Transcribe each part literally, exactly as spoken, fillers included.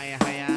Haya, haya.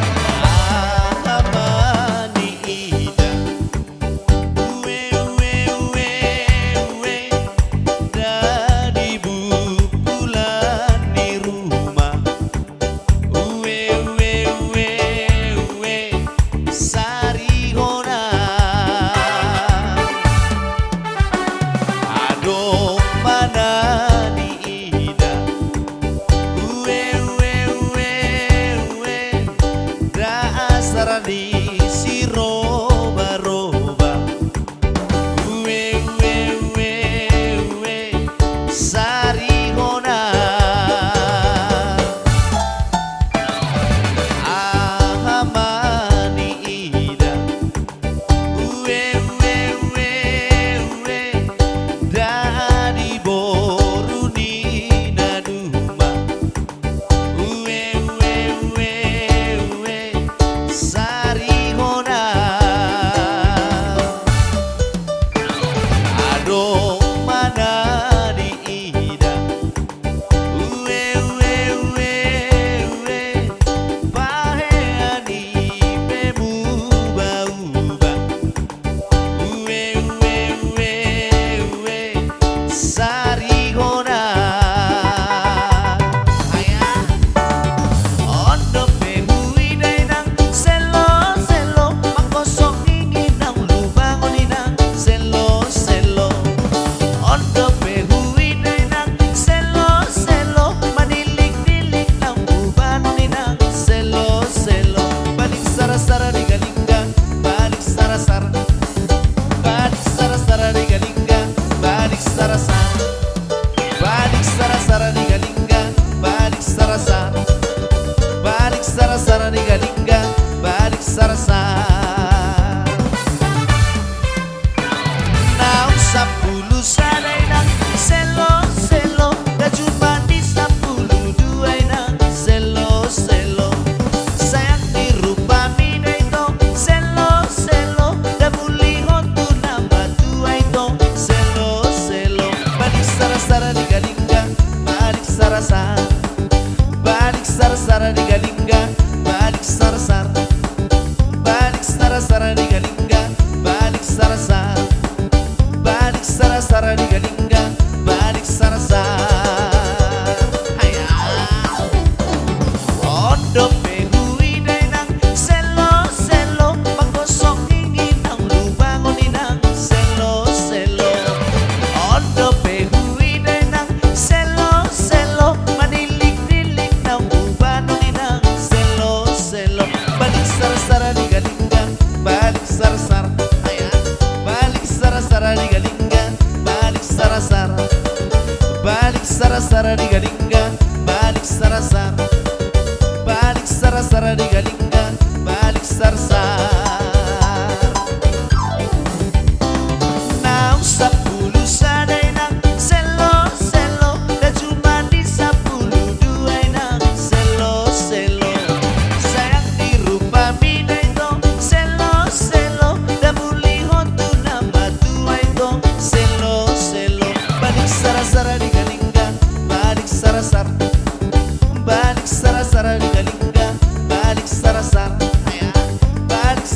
Aha ma niida? Ue, ue, ue, ue, dadi bukulan ni ruma. Ue, ue, ue, ue, sarihona. Adong ma na niida. Ue, ue, ue, ue, dasar ni sirobaroba. Ue, ue, ue, ue, sarihona. Aha ma niida? Ue, ue, ue, ue, dadi boru ni na duma. Ue, ue, ue, ue, sarihona. Adong ma na niida. Ue, ue, ue, ue, pahean i pe mubauba. Ue, ue, ue, ue, sarihona. Haya. On dope huida inang, selo, selo, manggosok gingging naung lubangon inang, selo, selo. On dope huida inang, selo, selo, manilliknillik naung hubanon inang, selo, selo. Badik sarasara digalingga, badik sarasara. Badik sarasara digalingga, badik sarasara. Badik sarasara digalingga, badik sarasara. Badik sarasara digalingga, badik sarasara. Naung sampulu sada inang, selo, selo, da jumadi sampulu dua inang, selo, selo. Sayang ni rupami da ito, selo, selo, da mulihon tu na matua ito, selo, selo. Badik sarasara digalingga, badik sarasara. Badik sarasara digalingga, badik sarasara. Badik sarasara digalingga, badik sarasara. Badik sarasara digalingga, badik sarasara. Haya. On dope huida inang, selo, selo, manggosok gingging naung lubangon inang, selo, selo. On dope huida inang, selo, selo, manilliknillik naung hubanon inang, selo, selo. Badik sarasara digalingga, badik sarasara. Haya. Badik sarasara digalingga, badik sarasara. Badik sarasara digalingga, badik sarasara. Badik sarasara digalingga, badik sarasara. Naung sampulu sada inang, selo, selo, da jumadi sampulu dua inang, selo, selo. Sayang ni rupami da ito, selo, selo, da mulihon tu na matua ito, selo, selo. Badik sarasara digalingga, badik sarasara. Badik sarasara digalingga, badik sarasara. Haya. Badik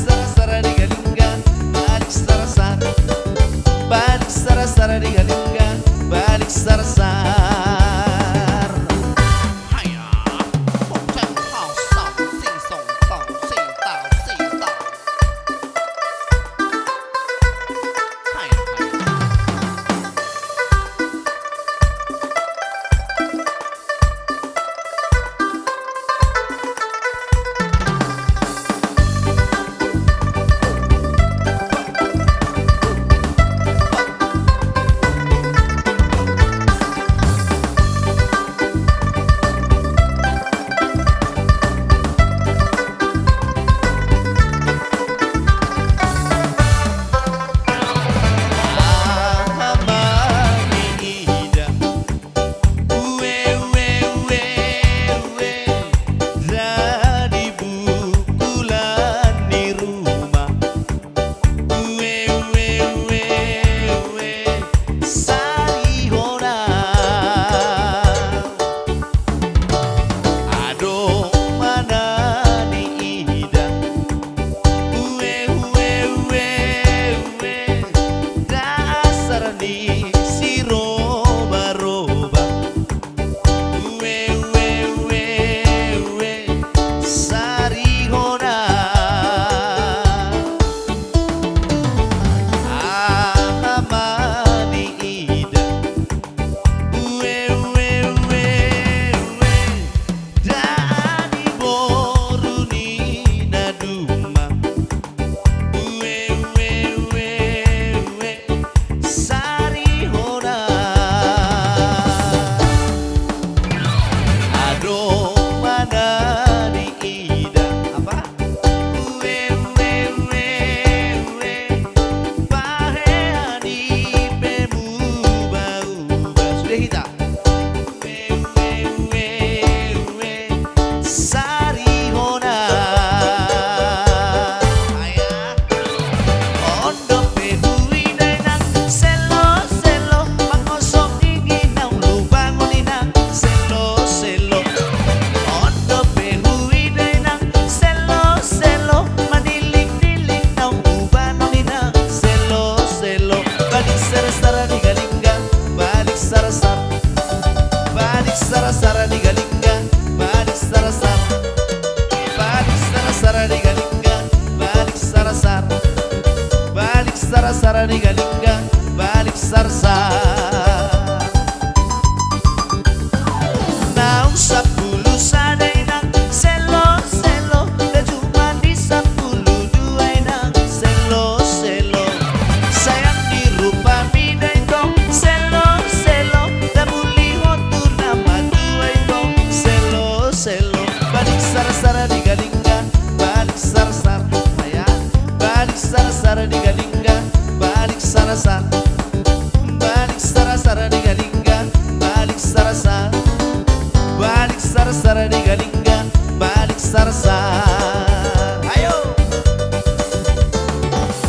Sarsar. Ayo.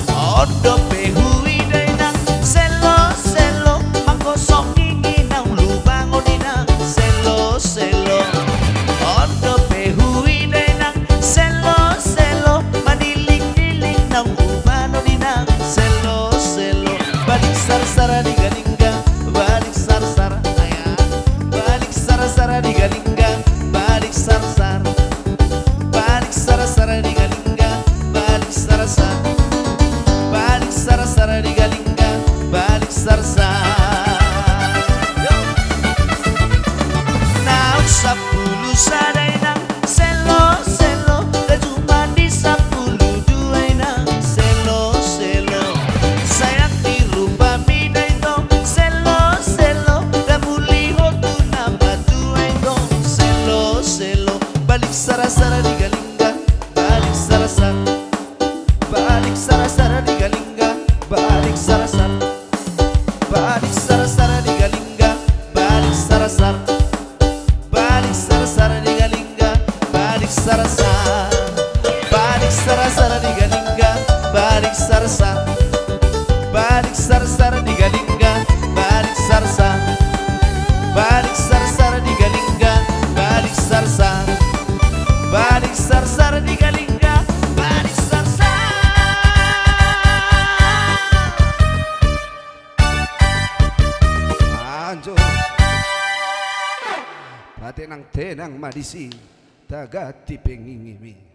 On dope huida inang, selo, selo, manggosok gingging naung lubangon inang, selo, selo. On dope huida inang, selo, selo, manilingtiling naung hubanon inang, selo, selo. Balik sarsar di galingga, balik sarsar, aya. Balik sarsar di galingga, balik sarsar. Balik sarsar di galingga, balik sarsar. Balik sarsar di galingga, balik sarsar. Yo. Naung sampulu sada inang, selo, selo, da jumadi sampulu dua inang, selo, selo. Sayang ni rupami da ito, selo, selo, da muli ho tu na matua ito, selo, selo. Balik sarsar di galingga, balik sarsar. Balik sarsar di galingga, balik sarsar. Balik sarsar di galingga, balik sarsar. Balik sarsar di galingga, balik sarsar. Balik sarsar di galingga, balik sarsar. Balik sarsar di galingga, balik sarsar. Balik sarsar di galingga, balik sarsar. Balik sarsar di galingga, balik sarsar. Anjo. Patenang-tenang ma disi, taganti pengingimi.